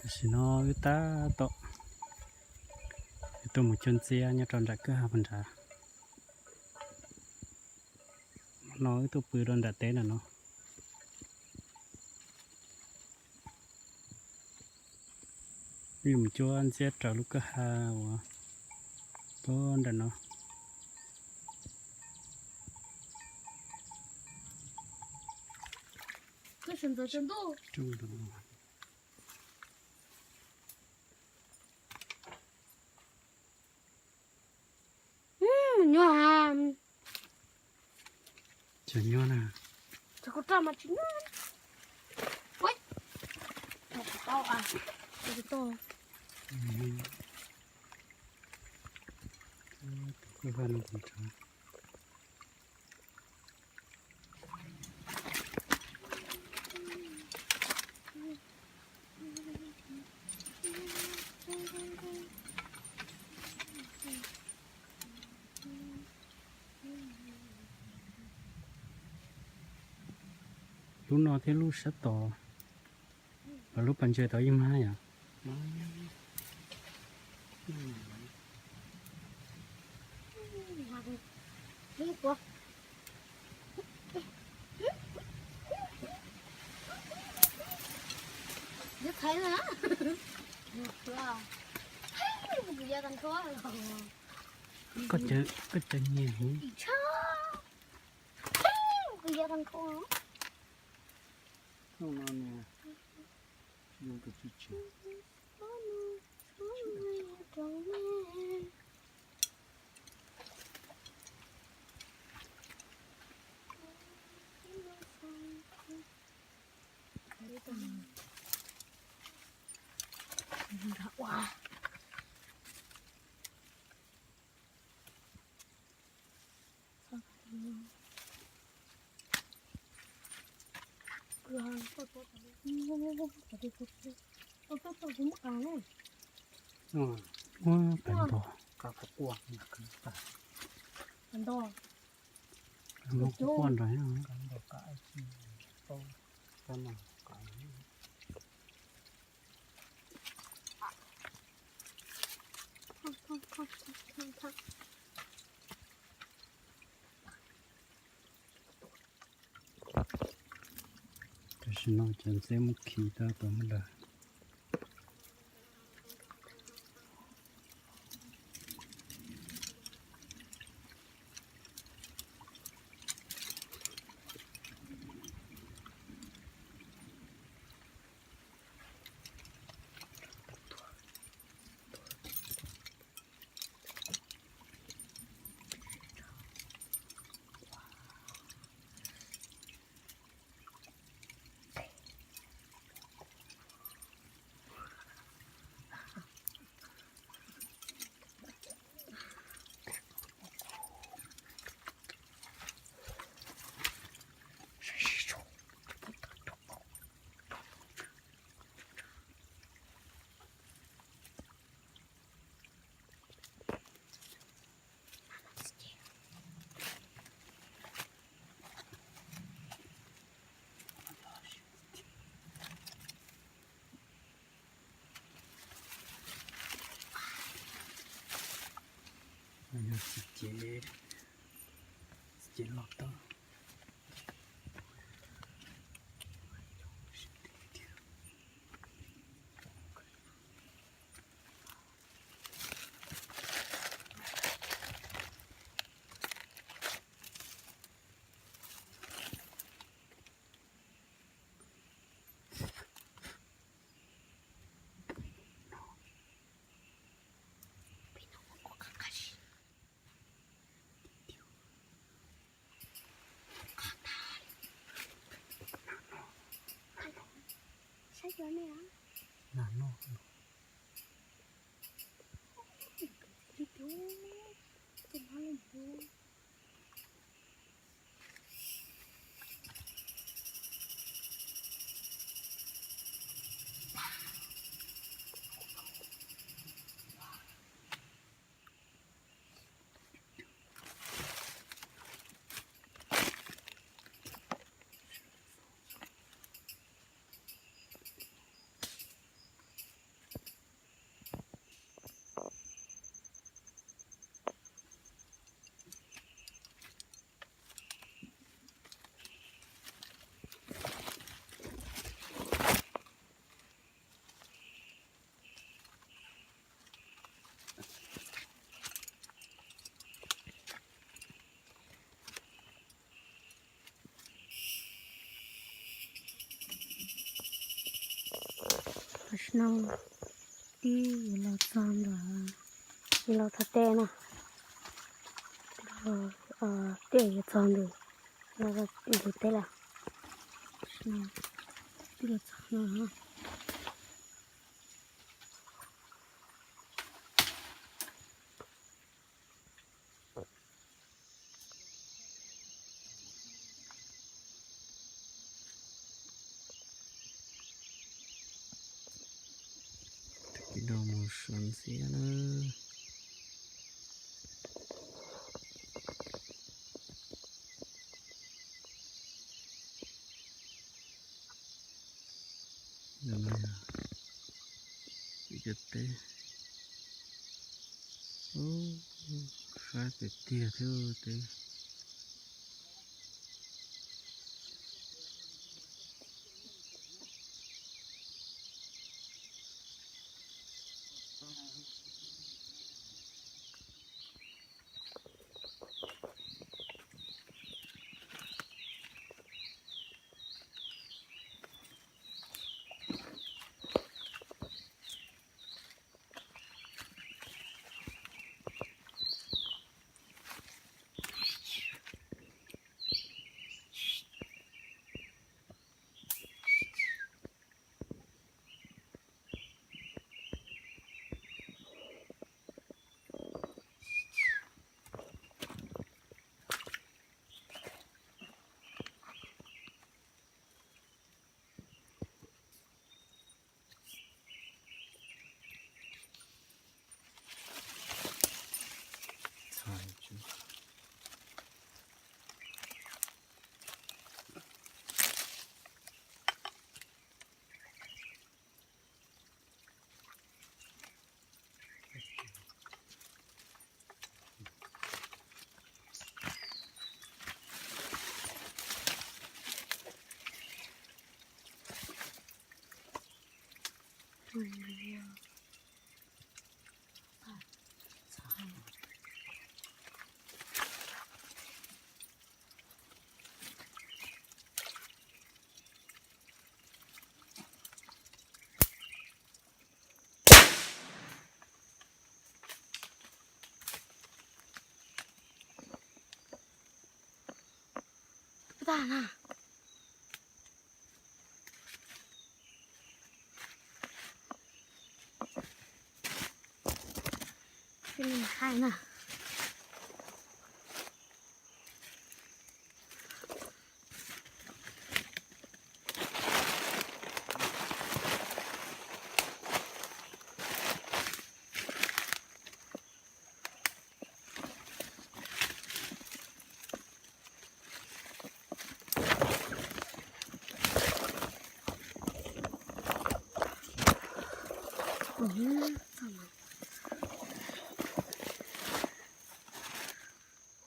Tam sim no wb tab tom tuaj mus cuab ntxiab nyob rau nram kwj ha puag nrad. No wb tuaj pw rau nram teb nram no. Wb yuav mus cuab ntxiab raws lub kwj ha uas puag nram no. Nyuaj ha. Cov nyuaj na. Cov kuv roj mas tsis nyuaj. Ua, tsis tau a, tsis tau. Tus kwj ha no kuv tsav. Lub no thiab lub sab tod, lub pas ntses tod yeej mag yom. Koj caw nyiam heev. Hnub no nws zoo tus tswv tsev. Ua pem nto. Muab quaj nrog. Tam sim no cov ntxiab muab khi tau tau lawm. Yog txiv cev, txiv cev los tau. No twb yuav los txog ntawm, yuav los txog teb no, twb yuav txog ntawm, los ntawm teb lawm. Twb los txog no. Tus kwv no mus suav ntxiab na. Tus no yog ib co teb. Sab tiag tiag thiab teb. Pab tag na. Peb mus hais na.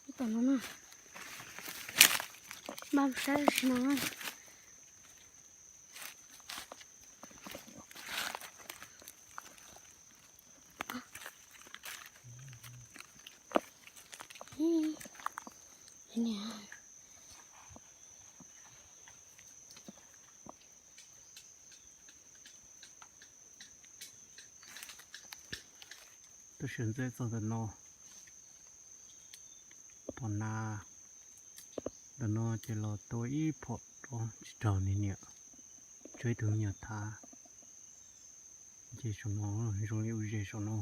Ib tom no na, npaj saib sim no na. Tab sis ntxev txog ntawm no, pom na, ntawm no ces los tua ib phom rau tsis raug niam, tshuav ib tug me nyuam thav. Ces saum no zoo li ua zes saum no,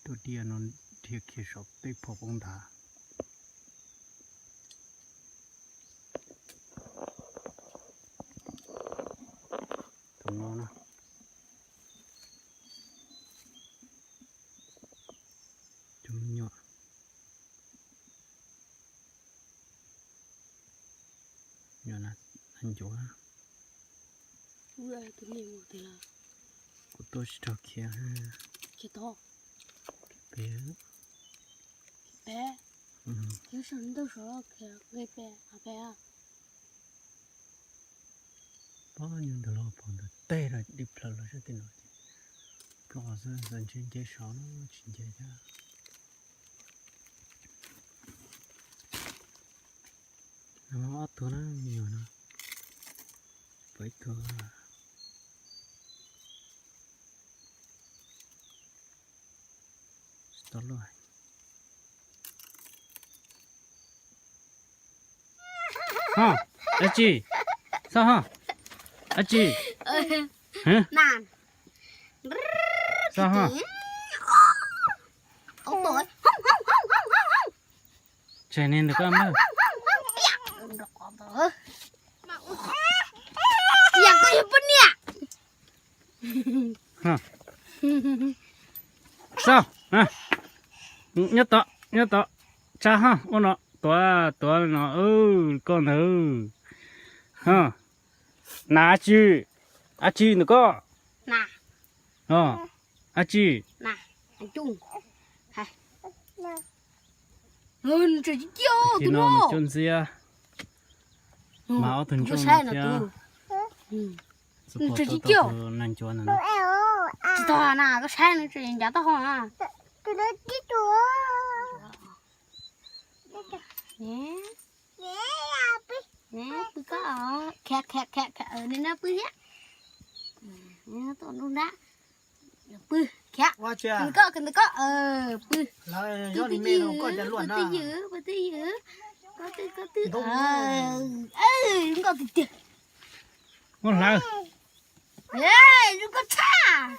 tua diaj no dhia kiag saum tej phom poob nthav. Tus no na, cov me nyuam, nyuam na, ncuav. Kuv tua tsis raug khiav. Khiav tau. Khiav pem. Khiav pem. Khiav saum ntug saud khiav nqis pem, pem. Pab nyob ntawd los pom ntawd teg rau ib plhaw los sab tim no ces ploj xwb, ntshe nce saud no tsis nce thiab. No ob tug na, me nyuam no, pom ib tug. Tau luaj. Ho, dab tsi? Xauj ho, dab tsi? Hv? Xauj ho. Tseg ni ntawm koj npawg. Xauj, nyob tod, nyob tod, tsa ho ua no, tuav, tuav no, koj ntawd. Ho, na dab tsi? Dab tsi ntawm koj? Dab tsi? Tus no nws cuab ntxiab, mas ob tug ntsuag no thiab. Nws cuab ntxiab, nws cuab ntxiab. Tsis tau na, koj saib nws ncav taub hau na. Pw koj, khiav khiav khiav, nws no pw thiab. Tuaj nruab nrab, pw, khiav. Ntawm koj, ntawm koj, pw. Twj ywm, pw twj ywm, pw twj ywm. Koj twj, koj twj, zoo nkauj tiag tiag. Muab hlawv. Zoo nkauj tshaj.